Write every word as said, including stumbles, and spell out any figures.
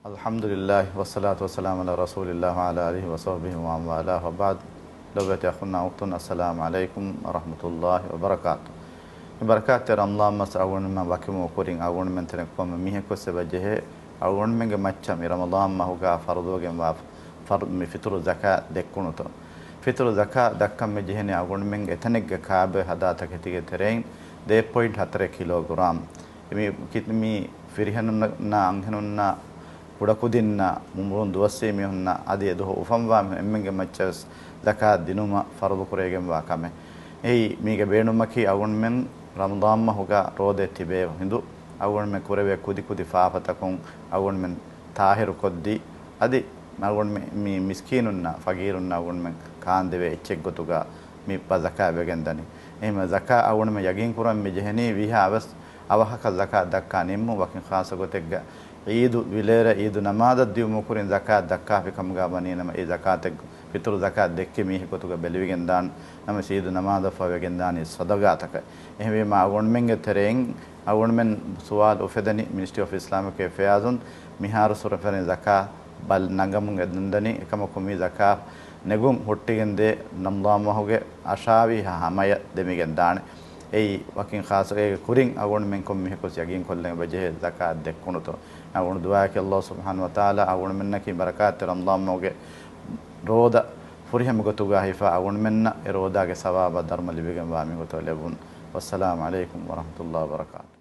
އަލްޙަމްދުލިއްލާހި، ވައްޞަލާތު ވައްސަލާމު ޢަލާ ރަސޫލިއްލާހި ވަޢަލާ އާލިހި ވަޞަޙްބިހި ވަމަން ވާލާހު ވަބަޢްދު. ލޮބުވެތި އަޚުންނާ އުޚްތުން، އައްސަލާމު ޢަލައިކުމް ވަރަޙްމަތުﷲި ވަބަރަކާތު. މި ބަރަކާތްތެރި ރަމަޟާން މަސް އަޅުގަނޑުމެން ވަކިވުމުގެ ކުރިން އަޅުގަނޑުމެން ތެރެއިން ކޮންމެ މީހަކުވެސް އެބަ ޖެހޭ އަޅުގަނޑުމެންގެ މައްޗަށް މި ރަމަޟާން މަހުގަ ފަރުޟުވެގެންވާ ފަރު-، މި ފިތުރު ޒަކާތް ދެއްކުނުތޯ. ފިތުރު ޒަކާތް ދައްކަން މި ޖެހެނީ އަޅުގަނޑުމެން އެތަނެއްގަ ކާބައި ހަދާ ތަކެތީގެ ތެރެއިން ދެ ޕޮއިންޓް ހަތަރެއް ކިލޯގްރާމް. މި ކި-، މި ފިރިހެނުންނާ އަންހެނުންނާ ކުޑަކުދިންނާ މުޅުން ދުވަސްވީ މީހުންނާ އަދި އެ ދުވަހު އުފަންވާ މީހުން އެންމެންގެ މައްޗަށް ވެސް ޒަކާތް ދިނުމަށް ފަރުޟު ކުރެވިގެންވާ ކަމެއް. އެއީ މީގެ ބޭނުމަކީ އަޅުގަނޑުމެން ރަމަޟާން މަހުގަ ރޯދައެއް ތިބޭ ހިނދު އަޅުގަނޑުމެން ކުރެވޭ ކުދިކުދި ފާފަތަކުން އަޅުގަނޑުމެން ތާހިރު ކޮށްދީ، އަދި އަޅުގަނޑުމެން މި މިސްކީނުންނާ ފަގީރުންނާ އަޅުގަނޑުމެން ކާންދެވޭ އެއްޗެއްގޮތުގަ މި ބަ ޒަކާތް ވެގެންދަނީ. އެހެންވެ ޒަކާތް އަޅުގަނޑުމެން ޔަގީން ކުރަން މި ޖެހެނީ ވީހާ އަވަސް އަވަހަކަށް ޒަކާތް ދައްކާ ނިންމުން، ވަކިން ޚާއްޞަ ގޮތެއްގަ ޢީދު ވިލޭރަ ޢީދު ނަމާދަށް ދިއުމުގެ ކުރިން ޒަކާތް ދައްކާފި ކަމުގަ ވަނީ ނަމަ، އެ ޒަކާތެއް، ފިތުރު ޒަކާތް ދެއްކި މީހެއް ގޮތުގަ ބެލެވިގެންދާނެ ނަމަ، ޢީދު ނަމާދަށްފަހު ވެގެންދާނީ ޞަދަގާތަކަށް. އެހެންވީމާ އަޅުގަނޑުމެންގެ ތެރެއިން އަޅުގަނޑުމެން ސުވާލު އުފެދެނީ މިނިސްޓްރީ އޮފް އިސްލާމިކް އެފެއާޒުން މިހާރު ސުރަފެރިން ޒަކާތް ބަލި ނަގަމުން އެދުންދަނީ އެކަމަކު މި ޒަކާތް ނެގުން ހުއްޓިގެންދޭ ރަމަޟާން މަހުގެ އަށާވީހާ ހަމަޔަށް ދެމިގެންދާނެ. އެއީ ވަކިން ޚާއްޞަ އޭގެ ކުރިން އަޅުގަނޑުމެން ކޮންމެ މީހަކުވެސް ޔަގީންކޮށްލަން އެބަޖެހޭ ޒަކާތް ދެއްކުނުތޯ. އަޅުގަނޑު ދުޢާއަކީ ﷲ ސުބްޙާނަހޫ ވަތަޢާލާ އަޅުގަނޑުމެންނަކީ ބަރަކާތްތެރި ރަމަޟާން މަހުގެ ރޯދަ ފުރިހަމަ ގޮތުގަ ހިފާ އަޅުގަނޑުމެންނަށް އެ ރޯދާގެ ސަވާބާ ދަރުމަ ލިބިގެންވާ މީހުންގެ ގޮތަށް ލެއްވުން. ވައްސަލާމު ޢަލައިކުމް ވަރަޙްމަތުﷲި ވަބަރަކާތު.